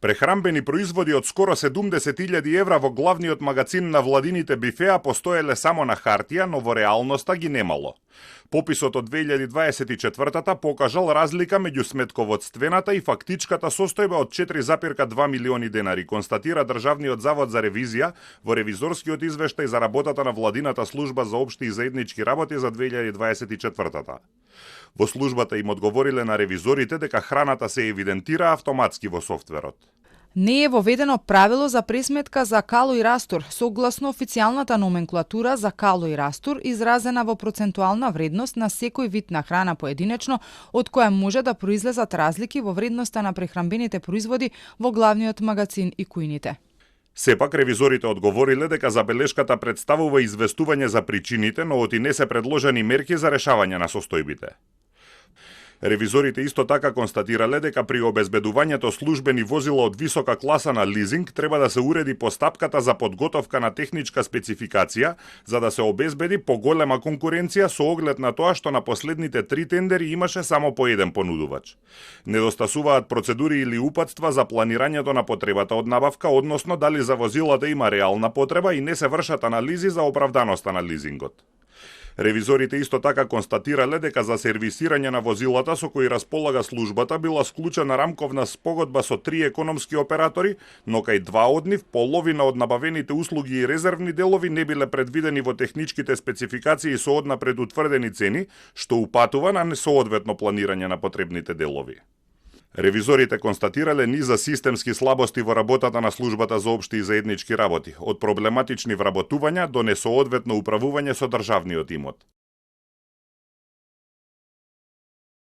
Прехрамбени производи од скоро 70.000 евра во главниот магазин на владините бифеа постоеле само на хартија, но во реалноста ги немало. Пописот од 2024-та покажал разлика меѓу сметководствената и фактичката состојба од 4,2 милиони денари, констатира Државниот завод за ревизија во ревизорскиот извештај за работата на владината служба за општи и заеднички работи за 2024-та. Во службата им одговориле на ревизорите дека храната се евидентира автоматски во софтверот. Не е воведено правило за пресметка за кало и растур, согласно официјалната номенклатура за кало и растур, изразена во процентуална вредност на секој вид на храна поединечно, од која може да произлезат разлики во вредноста на прехрамбените производи во главниот магазин и кујните. Сепак, ревизорите одговориле дека забелешката представува известување за причините, но оти не се предложени мерки за решавање на состојбите. Ревизорите исто така констатирале дека при обезбедувањето службени возила од висока класа на лизинг треба да се уреди постапката за подготовка на техничка спецификација, за да се обезбеди поголема конкуренција со оглед на тоа што на последните 3 тендери имаше само по еден понудувач. Недостасуваат процедури или упатства за планирањето на потребата од набавка, односно дали за возилата има реална потреба и не се вршат анализи за оправданоста на лизингот. Ревизорите исто така констатирале дека за сервисирање на возилата со кои располага службата била склучена рамковна спогодба со 3 економски оператори, но кај 2 од нив половина од набавените услуги и резервни делови не биле предвидени во техничките спецификации со однапред утврдени цени, што упатува на несоодветно планирање на потребните делови. Ревизорите констатирале низа системски слабости во работата на службата за општи и заеднички работи, од проблематични вработувања до несоодветно управување со државниот имот.